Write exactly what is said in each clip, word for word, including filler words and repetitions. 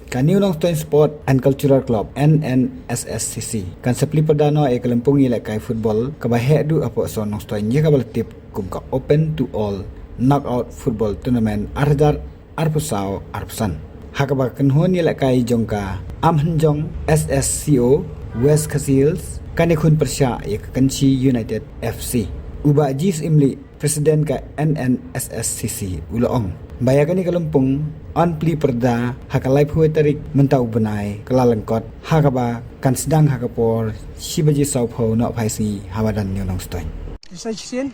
Ka New Nongstoiñ Sport and Cultural Club, N N S S C C, kan sa plie pyrda noh ïa ka lympung ïalehkai football kaba heh duh hapoh Sor Nongstoiñ, ïa kaba la tip kum ka Open to All Knockout Football Tournament ar hajar arphew saw arphew san, ha kaba ka kynhun ïalehkai jong ka Amhynjong S S C O West Khasi Hills kan ïakhun pyrshah ïa ka Kynshi United F C. U Bah G S Imli, President ka N N S S C C, u la ong ba ïa kane ka lympung yn plie pyrda ha ka laiphew tarik mynta u bnai Kyllalyngkot, ha kaba kan sdang ha ka por shi baje sawphew nohphai sngi ha madan New Nongstoiñ. Sa shisien,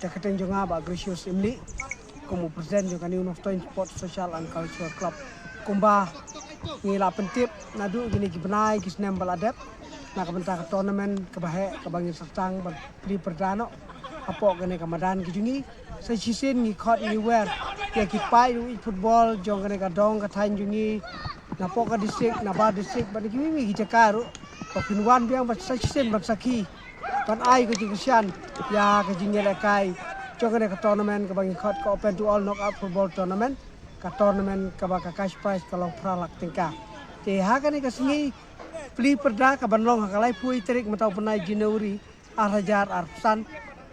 da ka kyrteng jong nga Bah Gracious Imli, kum u President jong ka New Nongstoiñ Sports Social and Cultural Club. Kumba ngi la pyntip naduh kine ki bnai ki snem ba la dep, na ka bynta ka tournament kaba heh kaba ngin sa sdang ban plie pyrda noh hapoh kane ka madan ka jong ngi. Sa shisien ngi khot ngi wer ïa ki paid u ïeit football jong kane ka dong ka thaiñ jong ngi, napoh ka district, nabar district, bad na kiwei kiwei ki jaka ruh, ba phin wan biang ban sa shisien ban sakhi, ban ai ka jingkyrshan ïa ka jingïalehkai jong kane ka tournament kaba ngi khot ka Open to All Knockout Football Tournament, ka tournament kaba ka cash prize ka long phra lak tyngka. Te ha kane ka sngi plie pyrda kaban long ha ka laiphew tarik mynta u bnai January ar hajar arphew san,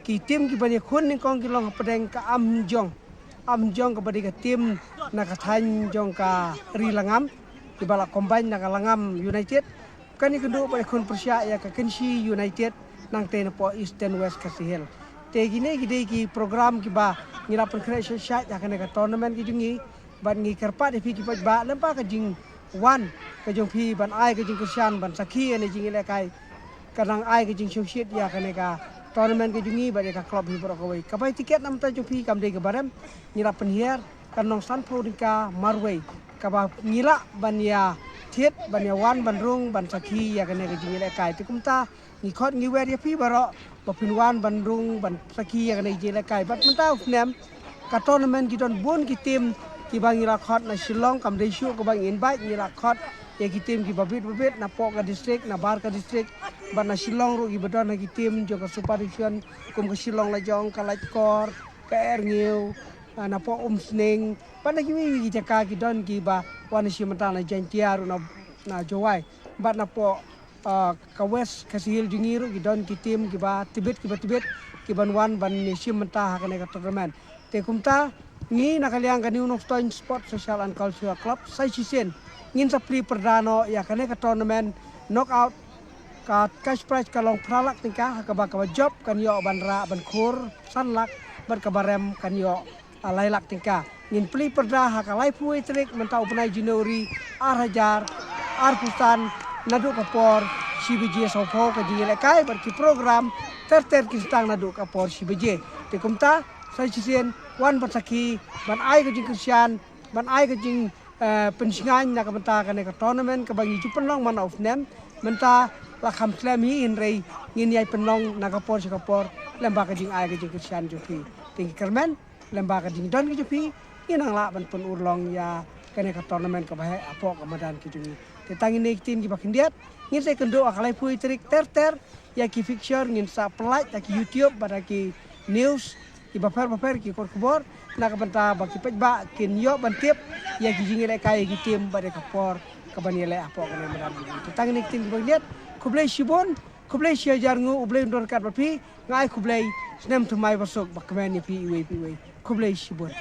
ki team kiban ïakhun nyngkong ki long hapdeng ka Amhynjong. Amhynjong kaba dei ka team na ka thaiñ jong ka Ri Langam, kiba la combine na ka Langam United, kan ïakynduh ban ïakhun pyrshah ïa ka Kynshi United nangtei napoh Eastern West Khasi Hills. Te kine ki dei ki program kiba ngi la pynkhreh shai shai ha kane ka tournament ka jong ngi, bad ngi kyrpad ïa phi ki paidbah, lem bad ka jingwan ka jong phi ban ai ka jingkyrshan ban sakhi ïa kane ka jingïalehkai, ka nang ai ka jingshongshit ïa kane ka tournament ka jong ngi bad ïa ka club hi baroh kawei. Ka bai tiket na ka bynta jong phi kam dei kaba rem, ngi la pynhiar, kan long sanphew tyngka marwei, kaba ngi lah ban ïa thied, ban ïa wan ban rung ban sakhi ïa kane ka jingïalehkai. Te kumta ngi khot ngi wer ïa phi baroh ba phin wan ban rung ban sakhi ïa kane ka jingïalehkai. Bad mynta u snem ka tournament ki don bun ki team kiba ngi la khot na Shillong, kam dei shuh kaba ngi invite, ngi la khot ïa ki team kiba bit ba bit napoh ka district, nabar ka district, bad na Shillong ruh kiba don ha ki team jong ka Super Division, kum ka Shillong Lajong, ka Laitkor, ka Erngiu, ah, napoh Umsning, bad na kiwei kiwei ki jaka ki don kiba wan shim bynta na Jaintia ruh na, na Jowai, bad napoh ah, ka West Khasi Hills jong ngi ruh ki don ki team kiba tbit kiba tbit kiban wan ban shim bynta ha kane ka tournament. Te kumta ngi na ka liang ka New Nongstoiñ Sports Social and Cultural Club sa shisien ngin sa plie pyrda noh ïa kane ka tournament knockout, ka cash prize ka long phra lak tyngka, ha kaba kaba jop kan ïoh ban rah ban khur san lak, bad kaba rem kan ïoh ah, lai lak tyngka. Ngin plie pyrda ha ka laiphew tarik mynta u bnai January ar hajar arphew san, naduh ka por shi baje sawphew ka jingïalehkai bad ki program ter ter kin sdang naduh ka por shi baje. Te kumta sa shisien wan ban sakhi, ban ai ka jingkyrshan, ban ai ka jing eh, pynshngaiñ na ka bynta kane ka tournament kaba ngi ju pynlong man la u snem. Mynta la kham slem hi, hynrei ngin ïai pynlong na ka por sha ka por lem bad ka jingai ka jingkyrshan jong phi. Te ngi kyrmen lem bad ka jingdon ka jong phi, ngin nang lah ban pynurlong ïa kane ka tournament kaba heh hapoh ka madan ka jong ngi. Te tang kine ki ktien kiba khyndiat, ngin sa ïakynduh ha ka laiphew tarik ter ter ïa ki fixture, ngin sa pynlait ha ki YouTube bad ha ki news kiba pher ba pher, ki khubor khubor, na ka bynta ba ki paidbah kin ïoh ban tip ïa ki jingïalehkai, ïa ki team bad ïa ka por kaban ïaleh hapoh kane ka madan. Te tang kine ki ktien kiba khyndiat, khublei shibun, khublei shi hajar nguh, U Blei un don ryngkat bad phi. Nga ai khublei, snem thymmai basuk ba kmen ïa phi iwei pa iwei. Khublei shibun.